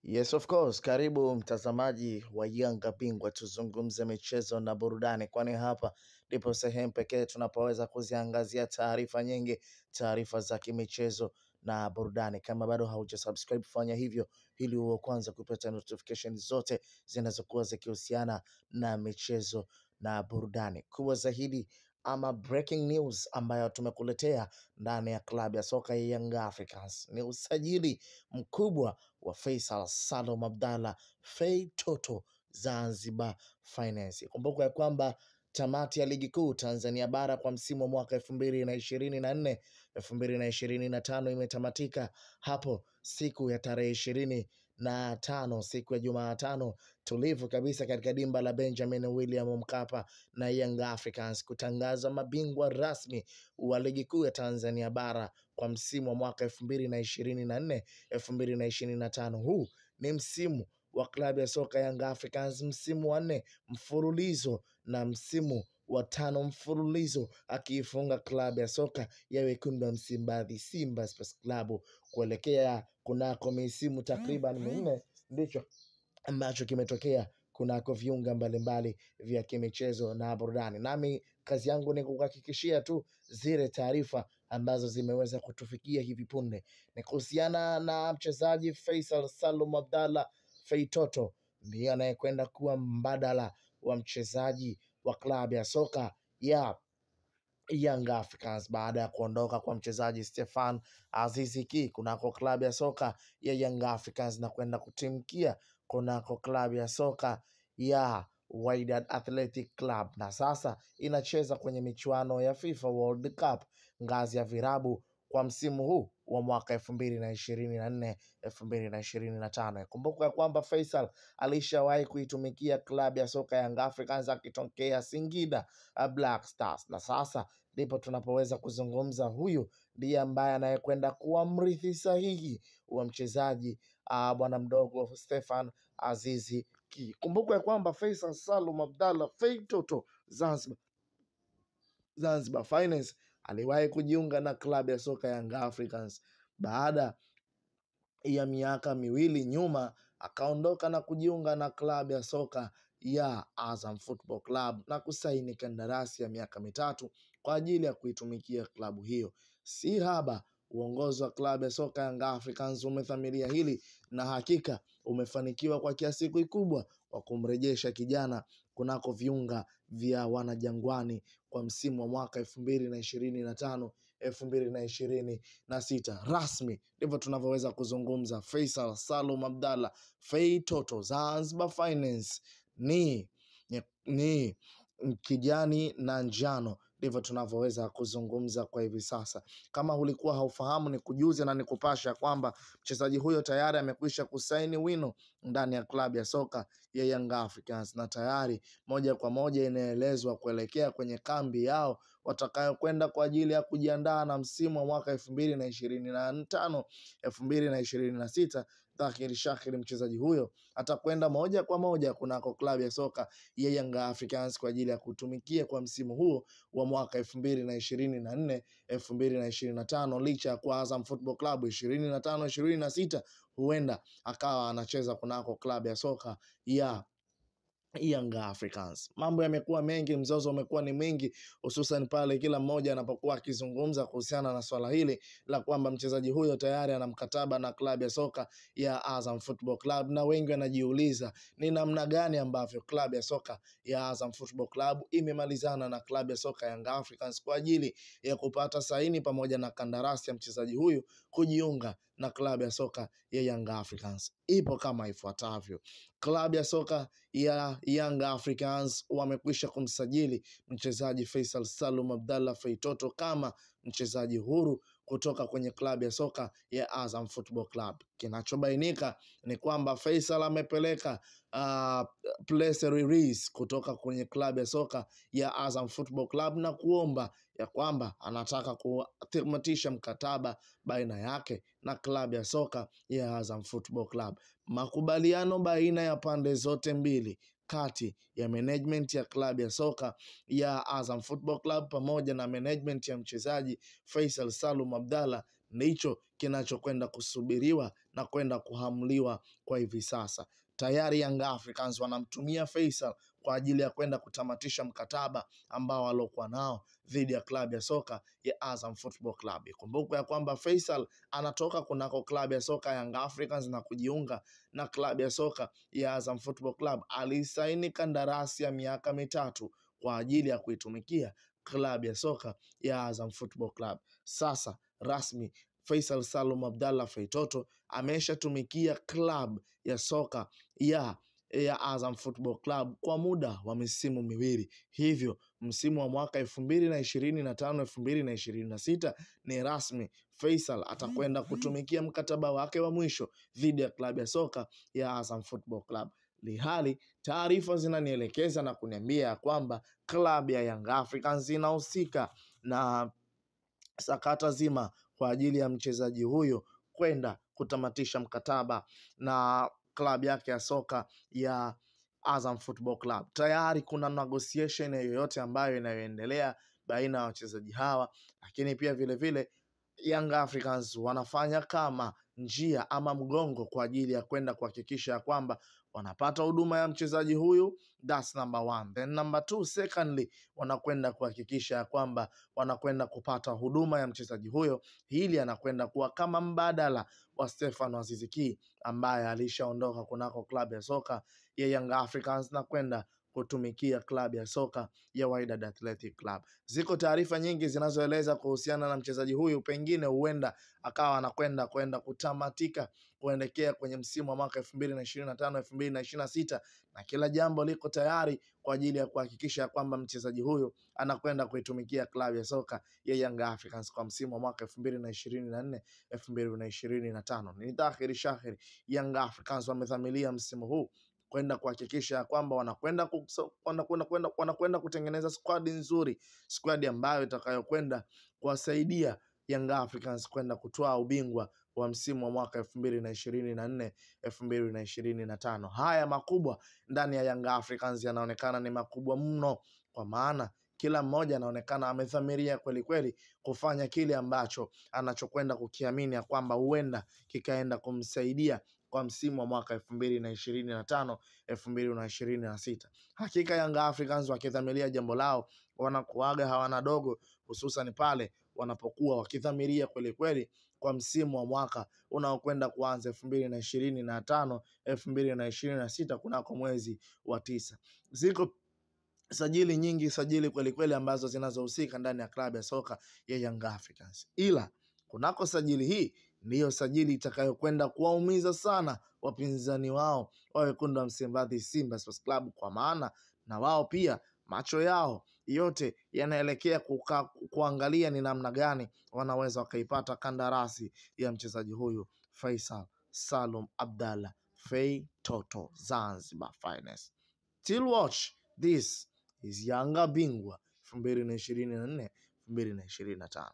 Yes, of course. Karibu mtazamaji wa Yanga Bingwa, tuzungumze michezo na burudani, kwani hapa ndipo sehemu pekee tunapoweza kuziangazia taarifa nyingi, taarifa za kimichezo na burudani. Kama bado haujasubscribe, fanya hivyo ili uwe kwanza kupata notification zote zinazokuwa zikihusiana na michezo na burudani. Kubwa zaidi ama breaking news ambayo tumekuletea ndani ya klabu ya soka ya Young Africans ni usajili mkubwa wa Faisal Salum Abdalla Fei Toto Zanzibar Finance. Kumbuka ya kwamba tamati ya ligi kuu Tanzania bara kwa msimu wa mwaka 2024 2025 imetamatika hapo siku ya tarehe 25 siku ya Jumatano tulivu kabisa katika dimba la Benjamin William Mkapa na Young Africans kutangaza mabingwa rasmi wa ligi kuu ya Tanzania bara kwa msimu wa mwaka 2024 2025. Huu ni msimu wa klabu ya soka Young Africans, msimu wa 4 mfululizo na msimu wa 5 mfululizo akiifunga klabu ya soka ya wekundu wa Msimbazi Simba Sports Club kuelekea kunako misimu takriban 4. Ndicho ambacho kimetokea kunako viunga mbalimbali vya kimichezo na burudani. Nami kazi yangu ni kukuhakikishia tu zile taarifa ambazo zimeweza kutufikia hivi punde ni kuhusiana na mchezaji Faisal Salum Abdalla Fei Toto, ndiye anayekwenda kuwa mbadala wa mchezaji wa klabu ya soka ya Young Africans baada ya kuondoka kwa mchezaji Stefan Aziz Ki kunako klabu ya soka ya Young Africans na kwenda kutimkia kunako klabu ya soka ya Wydad Athletic Club, na sasa inacheza kwenye michuano ya FIFA World Cup ngazi ya virabu kwa msimu huu wa mwaka 2024 2025. Kumbuka kwamba Faisal alishawahi kuitumikia klabu ya soka Young Africans akitokea Singida Black Stars, na sasa ndipo tunapoweza kuzungumza, huyu ndiye ambaye anayekwenda kuwa mrithi sahihi wa mchezaji bwana mdogo Stefan Aziz Ki. Kumbuka kwamba Faisal Salum Abdalla Fei Toto Zanzibar Finance aliwahi kujiunga na klabu ya soka Young Africans baada ya miaka miwili nyuma, akaondoka na kujiunga na klabu ya soka ya Azam Football Club na kusaini kandarasi ya miaka 3 kwa ajili ya kuitumikia klabu hiyo. Si haba, uongozi wa klabu ya soka Young Africans umethamiria hili na hakika umefanikiwa kwa kiasi kikubwa kwa kumrejesha kijana kunako viunga vya wanajangwani kwa msimu wa mwaka 2025 2026. Rasmi ndivyo tunavyoweza kuzungumza, Faisal Salum Abdalla Fei Toto Zanzibar Finance ni kijani na njano, ndivyo tunavyoweza kuzungumza kwa hivi sasa. Kama ulikuwa haufahamu, ni kujuze na nikupasha kwamba mchezaji huyo tayari amekwisha kusaini wino ndani ya klabu ya soka ya Young Africans, na tayari moja kwa moja inaelezwa kuelekea kwenye kambi yao watakayokwenda kwa ajili ya kujiandaa na msimu wa mwaka 2025 2026. Dhahiri shahiri mchezaji huyo atakwenda moja kwa moja kunako klabu ya soka ya Young Africans kwa ajili ya kutumikia kwa msimu huo wa mwaka 2024 2025, licha ya kuwa Azam Football Club 25 26 huenda akawa anacheza kunako klabu ya soka ya Young Africans. Mambo yamekuwa mengi, mzozo umekuwa ni mwingi, hususan pale kila mmoja anapokuwa akizungumza kuhusiana na swala hili la kwamba mchezaji huyo tayari ana mkataba na klabu ya soka ya Azam Football Club, na wengi wanajiuliza ni namna gani ambavyo klabu ya soka ya Azam Football Club imemalizana na klabu ya soka Young Africans kwa ajili ya kupata saini pamoja na kandarasi ya mchezaji huyu kujiunga na klabu ya soka ya Young Africans. Ipo kama ifuatavyo. Klabu ya soka ya Young Africans wamekwisha kumsajili mchezaji Faisal Salum Abdalla Fei Toto kama mchezaji huru kutoka kwenye klabu ya soka ya Azam Football Club. Kinachobainika ni kwamba Faisal amepeleka press release kutoka kwenye klabu ya soka ya Azam Football Club na kuomba ya kwamba anataka kuthibitisha mkataba baina yake na klabu ya soka ya Azam Football Club. Makubaliano baina ya pande zote mbili kati ya management ya klabu ya soka ya Azam Football Club pamoja na management ya mchezaji Faisal Salum Abdalla ndicho kinachokwenda kusubiriwa na kwenda kuhamliwa kwa hivi sasa. Tayari Young Africans wanamtumia Faisal kwa ajili ya kwenda kutamatisha mkataba ambao alokuwa nao dhidi ya klabu ya soka ya Azam Football Club. Kumbuka ya kwamba Faisal anatoka kunako klabu ya soka Young Africans na kujiunga na klabu ya soka ya Azam Football Club. Alisaini kandarasi ya miaka 3 kwa ajili ya kuitumikia klabu ya soka ya Azam Football Club. Sasa rasmi Faisal Salum Abdallah Feitoto ameshatumikia klabu ya soka ya Azam Football Club kwa muda wa misimu 2. Hivyo msimu wa mwaka 2025 2026 ni rasmi Faisal atakwenda kutumikia mkataba wake wa mwisho dhidi ya klabu ya soka ya Azam Football Club. Lihali taarifa zinanielekeza na kuniambia kwamba klabu ya Young Africans inahusika na sakata zima kwa ajili ya mchezaji huyo kwenda kutamatisha mkataba na klabu yake ya soka ya Azam Football Club. Tayari kuna negotiation yoyote ambayo inayoendelea baina ya wachezaji hawa, lakini pia vile vile Young Africans wanafanya kama njia ama mgongo kwa ajili ya kwenda kuhakikisha kwamba wanapata huduma ya mchezaji huyu. That's number one. Then number two, secondly, wanakwenda kuhakikisha kwamba wanakwenda kupata huduma ya mchezaji huyo. Hili anakwenda kuwa kama mbadala wa Stefano Aziz Ki ambaye alishaondoka kunako klabu ya soka ya Young Africans na kwenda kutumikia klabu ya soka ya Wydad Athletic Club. Ziko taarifa nyingi zinazoeleza kuhusiana na mchezaji huyu, pengine huenda akawa anakwenda kwenda kutamatika kuelekea kwenye msimu wa mwaka 2025 2026, na kila jambo liko tayari kwa ajili ya kuhakikisha kwamba mchezaji huyu anakwenda kuitumikia klabu ya soka ya Young Africans kwa msimu wa mwaka 2024 2025. Ni dhahiri shahiri Young Africans wamedhamiria msimu huu kwenda kuhakikisha kwamba wanakwenda kutengeneza squad nzuri, squad ambayo itakayokwenda kuwasaidia Young Africans kwenda kutoa ubingwa wa msimu wa mwaka 2024 2025. Haya makubwa ndani ya Young Africans yanaonekana ni makubwa mno, kwa maana kila mmoja anaonekana amedhamiria kweli kweli kufanya kile ambacho anachokwenda kukiamini ya kwamba huenda kikaenda kumsaidia kwa msimu wa mwaka 2025 2026. Hakika Young Africans wakidhamiria jambo lao wanakuaga hawana dogo, hususan pale wanapokuwa wakidhamiria kweli kweli kwa msimu wa mwaka unaokwenda kuanza 2025 2026 kunako mwezi wa 9. Ziko sajili nyingi, sajili kweli kweli ambazo zinazohusika ndani ya klabu ya soka ya Young Africans, ila kunako sajili hii ndiyo sajili itakayokwenda kuwaumiza sana wapinzani wao wa wekundu wa Msimbazi, Simba Sports Club, kwa maana na wao pia macho yao yote yanaelekea kuangalia ni namna gani wanaweza wakaipata kandarasi ya mchezaji huyu Faisal Salum Abdallah Feitoto, Zanzibar Finest. Till watch, this is Yanga Bingwa 2024 2025.